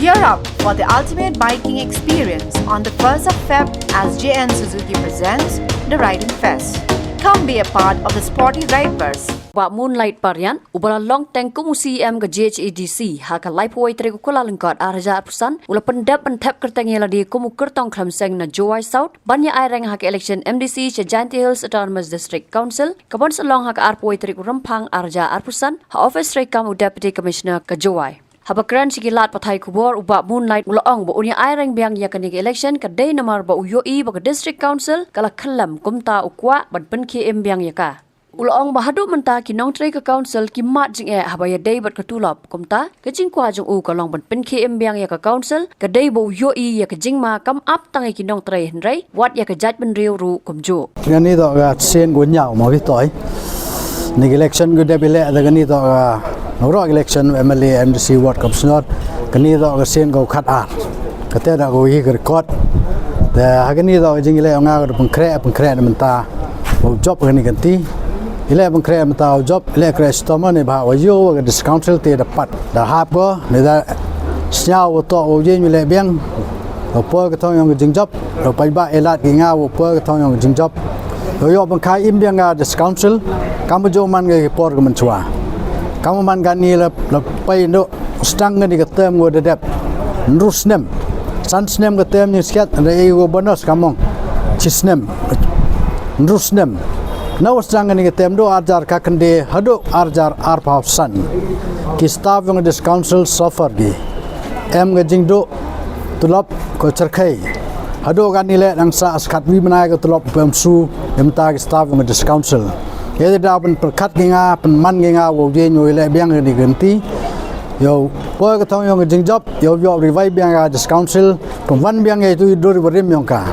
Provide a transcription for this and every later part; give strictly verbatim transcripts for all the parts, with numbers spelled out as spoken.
Gear up for the ultimate biking experience on the first of Feb as J N Suzuki presents the Riding Fest. Come be a part of the sporty riders. Bah Moonlight Parian, uba la long teng kum u C E M ka J H A D C, ha ka laiphew tarik u Kyllalyngkot ar hajar arphew san, u la pyndep ban thep kyrteng ïa lade kum u kyrtong khlem seng na Jowai South, ban ïa aireng ha ka election M D C sha Jaintia Hills Autonomous District Council, kaban sa long ha ka arphew tarik u Rymphang ar hajar arphew san, ha office treikam u Deputy Commissioner ka Jowai. Haba kren sha ki lad pathai khubor, u Bah Moonlight u la ong ba un ïa aireng biang ïa kane ka election ka dei namar ba u ïohi ba ka District Council ka la khyllem, kumta u kwah ban pynkhie im biang ïa ka. U la ong ba haduh mynta ki nongtrei ka Council ki mad jingeh haba ïadei bad ka tulop, kumta ka jingkwah jong u ka long ban pynkhie im biang ïa ka Council, ka dei ba u ïohi ïa ka jingma kam ap tang ïa ki nongtrei hynrei wat ïa ka jaitbynriew ruh kumjuh. Kane toh ka sien ka ñiaw mo ki toi. Ni ka election ka dep i leh da kane toh ka, nang rok election M L A, M D C, ward commissioner. Kane toh ka sien ka khat ar. Kata da ka wi ka record. Da ha kane toh ka jing i leh nga ka da pynkhreh, pynkhreh na mynta. Ba u jop kane ka ti. I leh pynkhreh mynta u jop, i leh khreh stom ne ba wa ïoh wa ka District Council te da pat. Da hap ko, ne da sñiaw wa toh wa u jing i leh biang. Wa poi ka thong yong ka jingjop. Wa paidbah i lad ki nga wa poi ka thong yong ka jingjop. Wa ïoh ban kha im biang ka District Council. Kam ba jong man ka ki por ka mynchwa. Kam ba man kane la, la pai ndo. Sdang kane ka term wa da dep. Ynru snem. San snem ka term ni siat, da i wa bonus ka mong. Chi snem. Ynru snem. Na wa sdang kane ka term do ar hajar khyndai haduh ar hajar arphew san. Ki staff yong ka District Council suffer ki. Em ka jingduh tulop ko cherkhei. Haduh kane leh nang sa skhat wi bnai ka tulop pem su em ta ki staff yong ka District Council. Ïa da pynpyrkhat ki nga, pynman ki nga, wa u jing wa i leh biang kane ka ti. Yow poi ka thong yong ka jingjop, yow yow revive biang ka District Council, pynwan biang ïa itu i dur i barim yong ka.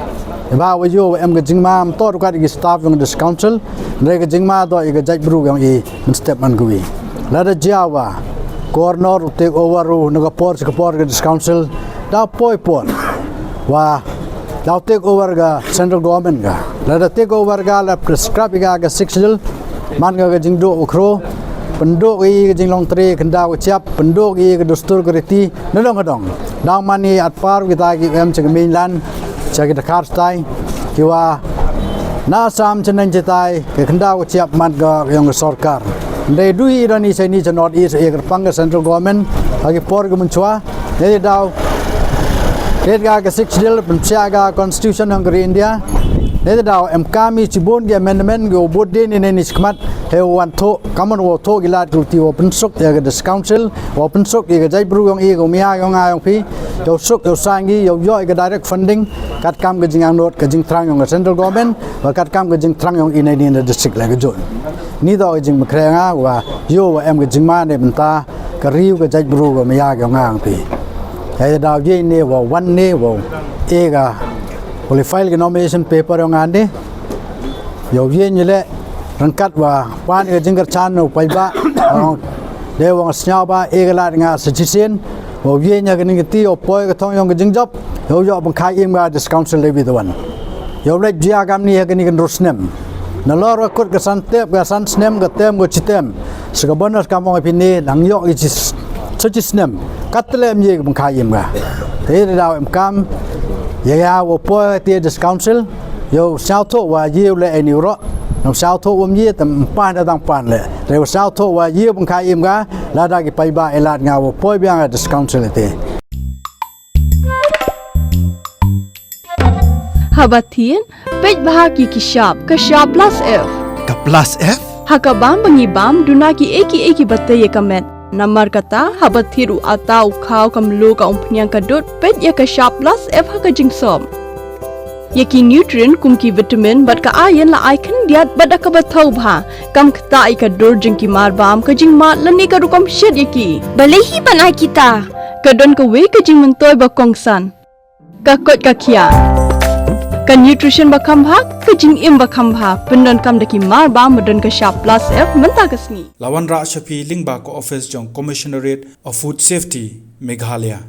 Iba wa yow em ka jingma, am toh rukat ki staff yong ka District Council, hynrei ka jingma toh ïa ka jaitbru yong i. Mynstep man ka wi. Lada jia wa Governor u take over u na ka por sha ka por ka District Council, da poi por wa da u take over ka Central Government ka. Lada take over ka la prescribe ka ka Sixth Schedule, man ka ka jingduh u khro, pynduh i ka jinglong tre khyndaw ka chiap, pynduh i ka dustur ka riti, na dong ka dong. Dang man i at par kita ki em cha ka mainland, cha ki Dkhar stai, ki wa na Assam cha nang chitai, ka khyndaw ka chiap man ka yong ka sorkar. Ndai dui i dang i cha ni cha North East, i kyrpang ka Central Government, ha ki por ka mynchwa, ne daw. Ret ka ka Sixth Schedule, pynchia ka Constitution yong ka ri India. Ne daw, em kam i chibun ki amendment, ki obud din i ne ni chikmat, he wan tho, kaman wa tho ki lad ki luti wa pynsuk, ya ka District Council, wa pynsuk, ya ka jaitbru yong i, ka umia yong a yong phi, yow suk, yow sangi, yow yoh, ya ka direct funding, kat kam ka jingangnud, ka jingthrang yong ka Central Government, wa kat kam ka jingthrang yong i na ini na district la ka jun. Ni toh ka jingmynkhreh nga, wa yow wa em ka jingma ne bynta, ka riw ka jaitbru ka maya ka yong a yong phi. Hei daw ye ne wa wan ne wa e ka qualify ka nomination paper yong a ne. Yow ye ne le rangkat wa pan ka jingkyrchan no pai ba. De wa sñiaw ba e ka lad nga sa chisien. Wa ye ne ka ning ka ti yow poi ka thong yong ka jingjop. Yow yow ban khai im ka District Council le bi tuan. Yow lek jia kam ni ha kani kan rus nem. Na lor ka kut ka san tep ka san snem ka tem ka chitem. Sa ka bonus ka mong phi ne nang yoh i chi sa chi snem. Kat le em ye ka bang khai im ka. Te da daw em kam. Ya ya wa poi te District Council. Yow sñiaw tho wa ye le ai ni ro. Nang sñiaw tho wa ye tam pan da dang pan le. Te wa sñiaw tho wa ye bang khai im ka. Lada ki pai ba e lad nga wa poi biang District Council te. Haba thied, peit bha ki ki shap, ka shap plus F. Ka plus F? Ha ka bam ba ngi bam, duna ki ei ki ei ki ba tei ïa ka met. Namar kata, haba thied u ata u khaw ka mluh ka umphniang ka dud, peit ïa ka shap plus F ha ka jingsop. Ïa ki nutrient kum ki vitamin bad ka iron la ai khyndiat bad da kaba thaw bha. Kam ktah ïa ka dur jong ki mar bam, ka jingmad lane ka rukom shet ïa ki. Balei hi ban ai kita? Ka don kawei ka jingmyntoi ba kongsan. Ka koit ka khiah. Ka nutrition ba kham bha, ka jingim ba kham bha. Pyndonkam da ki mar bam ba don ka shap plus F mynta ka sngi. La wanrah sha phi lyngba ka office jong Commissionerate of Food Safety, Meghalaya.